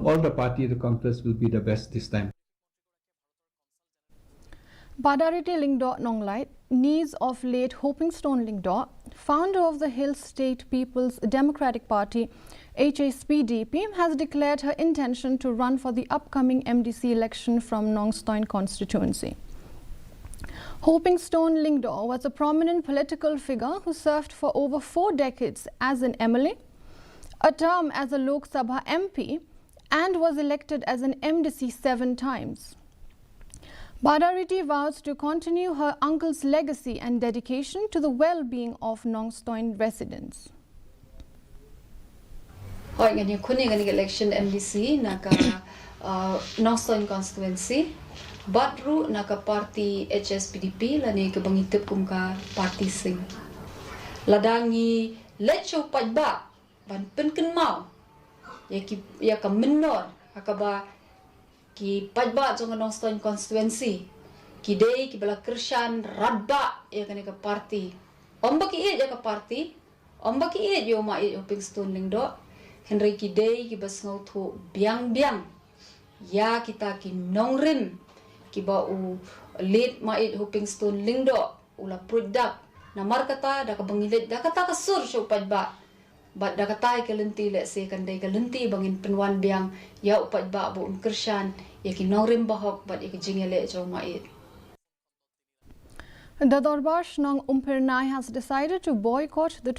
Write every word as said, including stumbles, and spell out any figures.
All the party, the Congress will be the best this time. Badariti Lyngdoh Nonglait, niece of late Hopingstone Lyngdoh, founder of the Hill State People's Democratic Party, H S P D P, has declared her intention to run for the upcoming M D C election from Nongstoin constituency. Hopingstone Lyngdoh was a prominent political figure who served for over four decades as an M L A, a term as a Lok Sabha M P, and was elected as an M D C seven times. Badariti vows to continue her uncle's legacy and dedication to the well-being of Nongstoin residents. Hoi, ngan ïakhun ïa kane ka election M D C na ka uh, Nongstoin constituency. Bad ruh na ka parti H S P D P lane kaba ngi tip kum ka parti Sing. Lada ngi leit sha u paidbah ban pynkynmaw ïa ki ïa ka mynnor ha kaba ki paidbah jong ka Nongstoin constituency ki dei kiba la kyrshan radbah ïa kane ka parti. Ym ba ki ïeit ïa ka parti, ym ba ki ïeit ïa u Maieit Hopingstone Lyngdoh, hynrei ki dei kiba sngewthuh biang biang ïa kita ki nongrim kiba u late Maieit Hopingstone Lyngdoh u la pruid dak. Namar kata da kaba ngi leit da kata ka sur sha u paidbah. Bad da kata ïa ka lynti lehse kan dei ka lynti ba ngin pynwan biang ïa u paidbah ba un kyrshan ïa ki nongrim bahok bad ïa ka jingïaleh jong u Maieit. The Dorbar Shnong Umphyrnai has decided to boycott the